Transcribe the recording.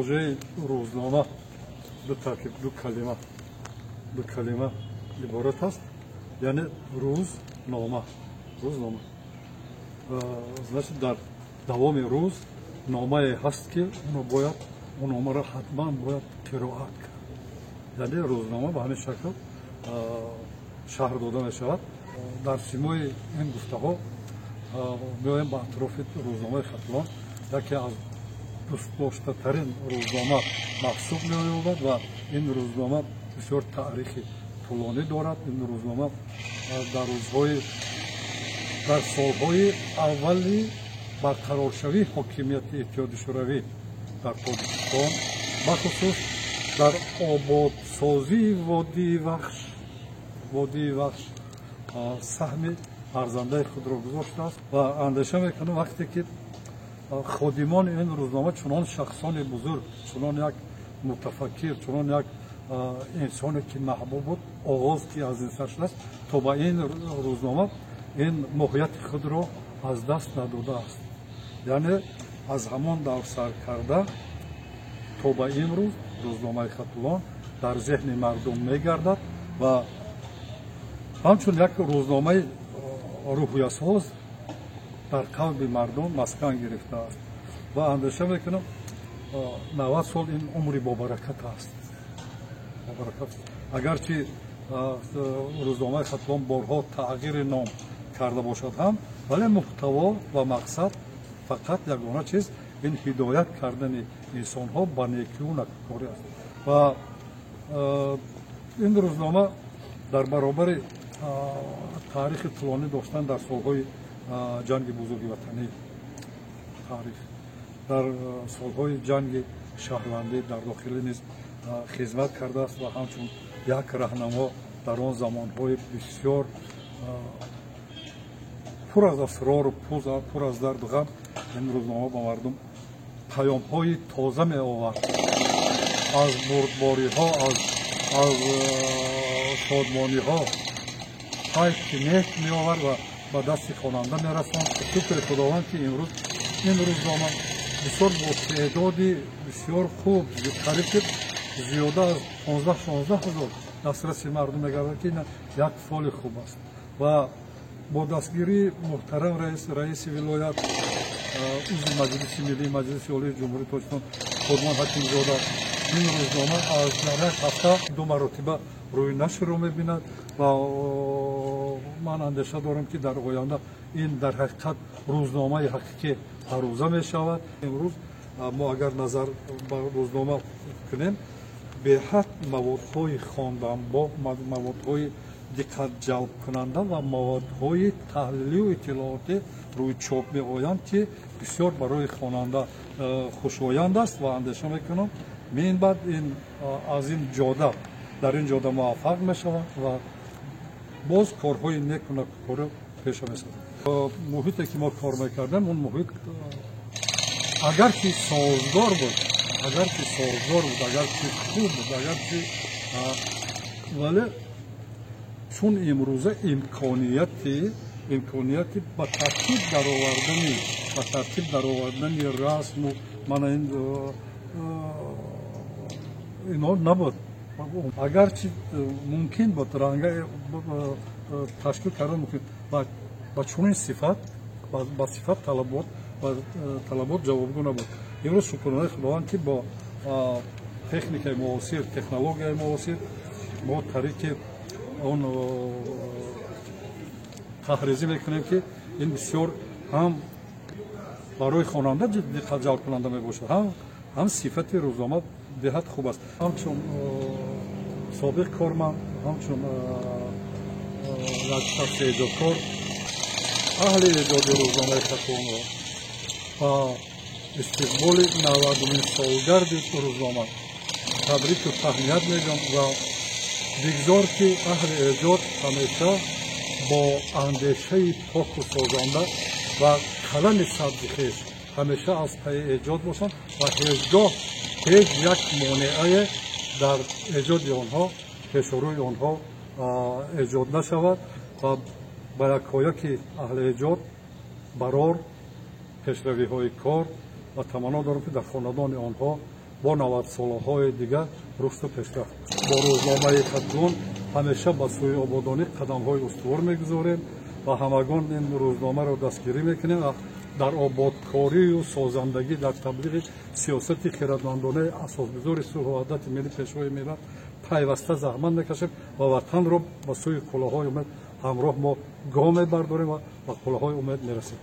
Вожаи рӯзнома ду таркиб, ду калима иборат аст, яъне рӯзнома, рӯзнома, значит, дар давоми рӯз номае ҳаст, ки уно бояд, он номаро ҳатман бояд қироат кард. Яъне рӯзнома ба ҳамин шакл шарҳ дода мешавад. Дар симои ин гуфтаҳо меоем ба атрофи рӯзномаи Хатлон, яке аз дӯстдоштатарин рӯзнома маҳсуб меёбад ва ин рӯзнома бисёр таърихи тӯлонӣ дорад. Ин рӯзнома дар рӯзҳои, дар солҳои аввали барқароршавии ҳокимияти Иттиҳоди Шӯравӣ дар Тоҷикистон, бахусус дар ободсозии водии Вахш саҳми арзандаи худро гузоштааст. Ва андеша мекунам, вақте ки ходимони ин рӯзнома чунон шахсони бузург, чунон як мутафаккир, чунон як инсоне ки маҳбуб буд, оғоз ки аз ин сар шудааст, то ба ин рӯзнома ин моҳияти худро аз даст надодааст. Яъне аз ҳамон давр сар карда то ба имрӯз рӯзномаи Хатлон дар зеҳни мардум мегардад ва ҳамчун як рӯзномаи рӯҳиясоз дар қалби мардум маскан гирифтааст. Ва андеша мекунам, 90 сол ин умри бобаракат аст, бобаракат. Агарчи рӯзномаи Хатлон борҳо тағйири ном карда бошад ҳам, вале муҳтаво ва мақсад фақат ягона чиз ин ҳидоят кардани инсонҳо ба некию накӯкорӣ аст. Ва ин рӯзнома дар баробари таърихи тӯлонӣ доштан, дар солҳои Ҷанги Бузурги Ватанӣ, таърих дар солҳои ҷанги шаҳрвандӣ дар дохилӣ низ хизмат кардааст ва ҳамчун як раҳнамо дар он замонҳои бисёр пур аз асрору пур аз дарду ғам ин рӯзнома ба мардум паёмҳои тоза меовард, аз бурдбориҳо, аз шодмониҳо пайки нек меовард ва ба дасти хонанда мерасонд. Шукри Худованд, ки имрӯз ин рӯзнома бисёр бо теъдоди бисёр хуб, қариб ки зиёда аз 15-16 ҳазор дастраси мардум мегардад, ки ин як фоли хуб аст. Ва бо дастгирии муҳтарам раиси вилоят, узви Маҷлиси Миллии Маҷлиси Олии Ҷумҳурии Тоҷикистон Қурбон Ҳакимзода, ин рӯзнома аз дар як ҳафта ду маротиба рӯи нашрро мебинад. Ва ман андеша дорам, ки дар оянда ин дар ҳақиқат рӯзномаи ҳақиқӣ ҳаррӯза мешавад. Имрӯз мо агар назар ба рӯзнома кунем, беҳад маводҳои хонданбоб, маводҳои диққатҷалбкунанда ва маводҳои таҳлилию иттилоотӣ рӯи чоп меоянд, ки бисёр барои хонанда хушоянд аст. Ва андеша мекунам, мин баъд ин аз ин ҷода, дар ин ҷода муваффақ мешавад ва боз корҳои неку накӯкорӣ пеша месозад. Муҳите ки мо кор мекардем, он муҳит агар ки созгор буд, агар ки созгор буд, агар ки хуб буд, агар ки, вале чун имрӯза имконияти ба тартиб даровардани расму мана ин инҳо набуд. Агарчи мумкин буд ранга ташкил кардан мумкин, ба чунин сифат, ба сифат талабот, ба талабот ҷавобгӯ набуд. Имрӯз шукронаи Худованд, ки бо техникаи муосир, технологияи муосир мо тариқи он таҳризӣ мекунем, ки ин бисёр ҳам барои хонанда диққатҷалбкунанда мебошад, ҳам сифати рӯзнома беҳад хуб аст. Ҳамчун собиқ корманд, ҳамчун як шахси эҷодкор, аҳли эҷоди рӯзномаи Хатлонро ба истиқболи 90-умин солгарди рӯзнома табрику таҳният мегӯям ва бигзор, ки аҳли эҷод ҳамеша бо андешаи поку созанда ва қалами сабзи хеш ҳамеша аз пайи эҷод бошанд ва ҳеҷ гоҳ ҳеҷ як монеае дар эҷоди онҳо пешорӯи онҳо эҷод нашавад. Ва ба якояки аҳли эҷод барор пешравиҳои кор ва таманно дорам, ки дар хонадони онҳо Бо 90 солаҳои дигар рушду пешрафт. Бо рӯзномаи Хатлон ҳамеша ба сӯи ободонӣ қадамҳои устувор мегузорем ва ҳамагон ин рӯзномаро дастгирӣ мекунем ва дар ободкорию созандагӣ, дар таблиғи сиёсати хирадмандонаи асосгузори сулҳу ваҳдати миллӣ, Пешвои миллат пайваста заҳмат мекашем ва ватанро ба сӯи қуллаҳои умед ҳамроҳ мо гом мебардорем ва ба қуллаҳои умед мерасем.